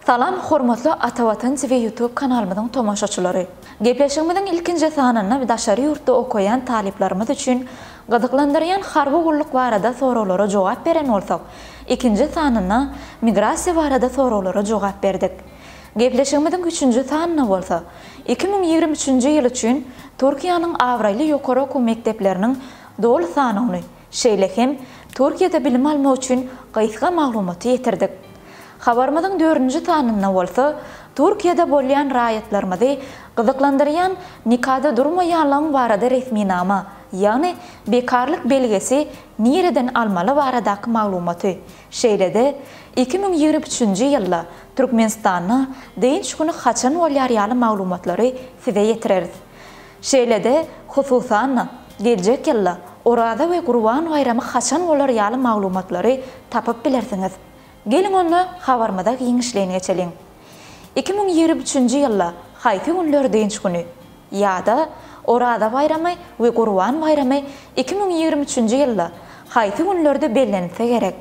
Salam hormatly Atavatan TV YouTube kanalymyzyň tomaşaçylary. Gepleşigimiziň ilkinji sanynda daşary ýurtda okaýan talyplarymyz üçin gyzyklandyrýan harby gulluk barada soraglara jogap beren bolsak, ikinji sanynda migrasiýa barada soraglara jogap berdik. Gepleşigimiziň üçünji sanynda bolsa, 2023-nji ýyl üçin Türkiýäniň abraýly ýokary okuw mekdepleriniň doly sanawyny, şeýle hem Türkiýede bilim almak üçin gysga maglumaty ýetirdik. Habarymyzyň dördünji sanynda bolsa, Türkiýede bolýan raýatlarymyzy gyzyklandyrýan nikada durmaýanlygyň barada resminama, ýagny bekarlyk belgesi nireden almaly baradaky maglumaty, şeýle-de 2023-nji ýylda Türkmenistanda dynç güni haçan bolýar ýaly maglumatlary size ýetireris. Şeýle-de, hususan-da, geljek ýylda Oraza we Gurban baýramy haçan bolar ýaly maglumatlary tapyp bilersiňiz. Geliň onda habarymyza giňişleýin geçeliň. 2023-nji ýylda haýsy günler dynç güni? Ýa-da Oraza baýramy we Gurban baýramy 2023-nji ýylda haýsy günlerde bellenilse gerek?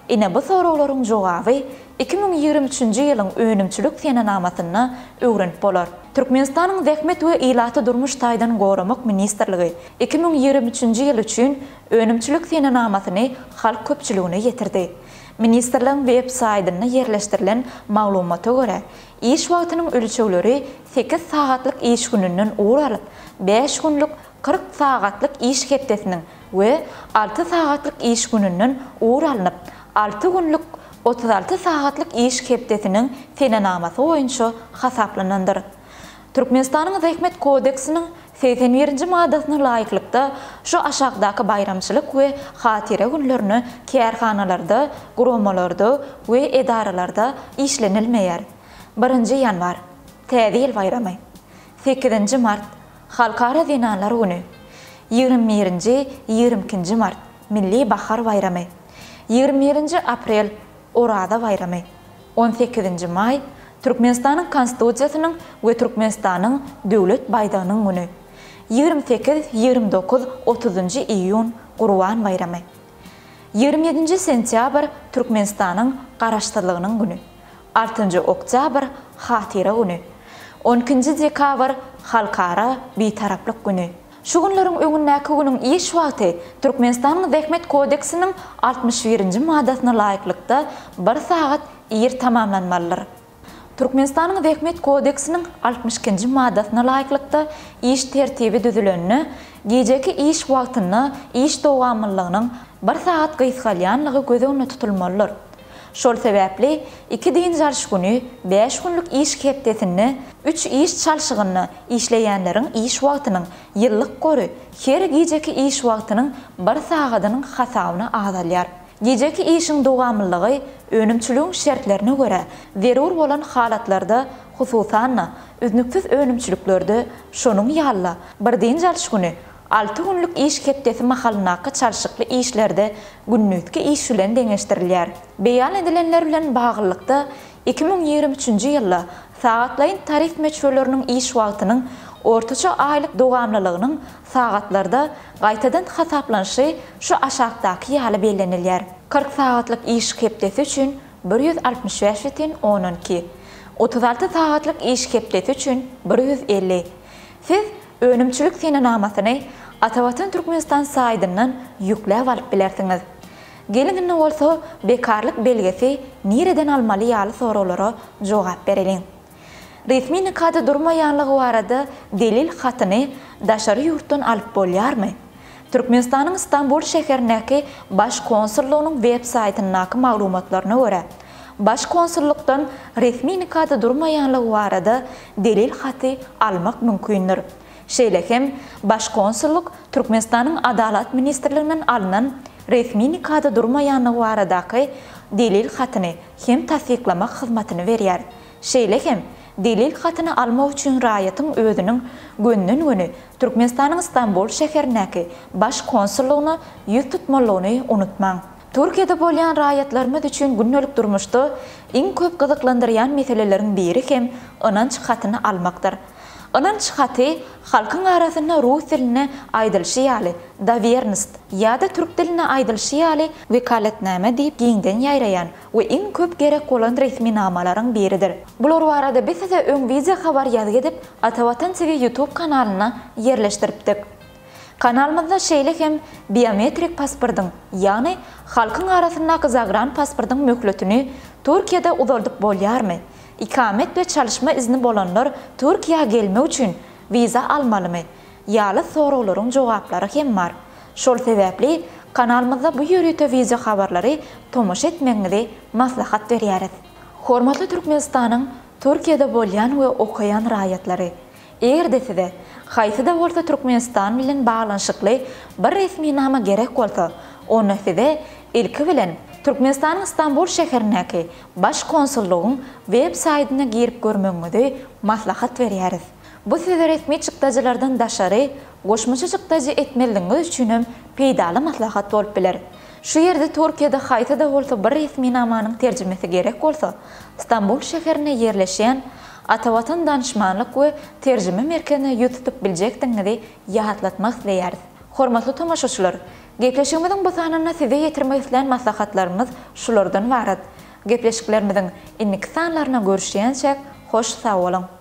Ine bu soraglaryň jogaby 2023-nji ýylyň önümçilik senenamasynda öwrenip bolar. Türkmenistanyň Zähmet we ilaty durmuş taýdan goramak ministrligi 2023-nji ýyl üçin önümçilik senenamasyny halk köpçüligine ýetirdi. Ministrligiň web saýdynda ýerleşdirilen maglumata görä, iş wagtynyň ölçegleri sekiz sagatlyk iş gününden ugur alyp, bäş günlük 40 sagatlyk iş hepdesiniň we alty sagatlyk iş gününden ugur alnyp, alty günlük 36 sagatlyk iş hepdesiniň senenamasy boýunça hasaplanandyr. Türkmenistanyň Zähmet kodeksiniň 81-nji maddasyna laýyklykda, şu aşakdaky baýramçylyk we hatyra günlerine kärhanalarda, guramalarda we edaralarda işlenilmeýär, Birinji ýanwar, Täze ýyl baýramy, sekizinji mart, Halkara zenanlar güni, 21-nji, 22-nji mart, Milli bahar baýramy, 21-nji aprel, Oraza baýramy, 18-nji maý, Türkmenistanyň Konstitusiýasynyň we Türkmenistanyň Döwlet baýdagynyň güni, 28, 29, 30-njy iýun, Gurban baýramy, 27-nji sentýabr, Türkmenistanyň Garaşsyzlygynyň güni, Altynjy oktýabr, Hatyra güni. On ikinji dekabr, Halkara Bitaraplyk güni. Şu günleriň öňündäki günüň iş wagty Türkmenistanyň Zähmet kodeksiniň 61-nji maddasyna laýyklykda bir sagat ir tamamlanmalydyr. Türkmenistanyň Zähmet kodeksiniň 62-nji maddasyna laýyklykda iş tertibi düzülende gijeki iş wagtynda iş dowamlylygynyň bir sagat gysgalýanlygy göz öňünde tutulmalydyr. Şol sebäpli iki dynç alyş güni, bäş günlük iş hepdesinde üç iş çalşygynda işleýänleriň iş wagtynyň ýyllyk gory her gijeki iş wagtynyň bir sagadynyň hasabyna azalýar. Gijeki işiň dowamlylygy önümçiligiň şertlerine görä, zerur bolan halatlarda, hususan-da, üznüksiz önümçiliklerde, şonuň ýaly-da, bir dynç alyş güni Alty günlük iş hepdesi mahalyndaky çalşykly işlerde gündizki iş bilen deňeşdirilýär. Beýan edilenler bilen baglylykda, 2023-nji ýylda sagatlaýyn tarif möçberleriniň iş wagtynyň ortaça aýlyk dowamlylygynyň sagatlarda gaýtadan hasaplanyşy şu aşakdaky ýaly bellenilýär. 40 sagatlyk iş hepdesi üçin 165 bütin ondan iki, 36 sagatlyk iş hepdesi üçin 150. Siz Önümçilik senenamasyny Atavatan Türkmenistan saýdyndan ýükläp alyp bilersiňiz. Geliň indi bolsa bekarlyk belgesi nireden almaly ýaly soraglara jogap bereliň. Resmi nikada durmaýanlygy barada delil hatyny daşary ýurtdan alyp bolýarmy? Türkmenistanyň Stambul şäherindäki Baş konsullygynyň web saýtyndaky maglumatlaryna görä, Baş konsullykdan resmi nikada durmaýanlygy barada delil haty almak mümkindir. Şeýle hem Baş konsullyk Türkmenistanyň Adalat ministrliginden alnan resmi nikada durmaýanlygy baradaky delil hatyny hem tassyklamak hyzmatyny berýär. Şeýle hem delil hatyny almak üçin raýatyň özüniň gönden-göni Türkmenistanyň Stambul şäherindäki Baş konsullygyna ýüz tutmalygyny unutmaň. Türkiýede bolýan raýatlarymyz üçin gündelik durmuşda iň köp gyzyklandyrýan meseleleriň biri hem ynanç hatyny almakdyr. Ynanç haty halkyň arasynda rus dilinde aýdylyşy ýaly, dowernost, ýa-da türk dilinde aýdylyşy ýaly wekaletname diýip giňden ýaýraýan we iň köp gerek bolan resminamalaryň biridir. Bular barada biz size öň wideo habar ýazgy edip Atavatan TV YouTube kanalynda ýerleşdiripdik. Kanalymyzda şeýle hem biometrik pasportyň, ýagny halkyň arasyndaky zagran pasportyň möhletini Türkiýede uzaldyp bolýarmy? Ikamet we çalyşma izni bolanlar Türkiýä gelmek üçin wiza almalymy? ýaly soraglaryň jogaplary hem bar. Şol sebäpli kanalymyzda bu ýörite wideo habarlary tomaşa etmegiňizi maslahat berýäris. Hormatly Türkmenistanyň Türkiýede bolýan we okaýan raýatlary! Eger-de size haýsy-da bolsa Türkmenistan bilen baglanyşykly bir resminama gerek bolsa, onda size ilki bilen Türkmenistanyň Stambul şäherindäki Baş konsullygyň web saýdyna girip görmegiňizi maslahat berýäris. Bu size resmi çykdajylardan daşary goşmaça çykdajy etmezligiňiz üçinem peýdaly maslahat bolup biler. Şu ýerde Türkiýede haýsy-da bolsa bir resminamanyň terjimesi gerek bolsa, Stambul şäherinde ýerleşýän Atavatan danyşmanlyk we terjime merkezine ýüz tutup biljekdigiňizi ýatlatmak isleýäris. Hormatly tomaşaçylar, gepleşigimiziň bu sanynda size ýetirmek islän maslahatlarymyz şulardan ybarat. Gepleşiklerimiziň indiki sanlarynda görüşýänçäk, hoş sag boluň!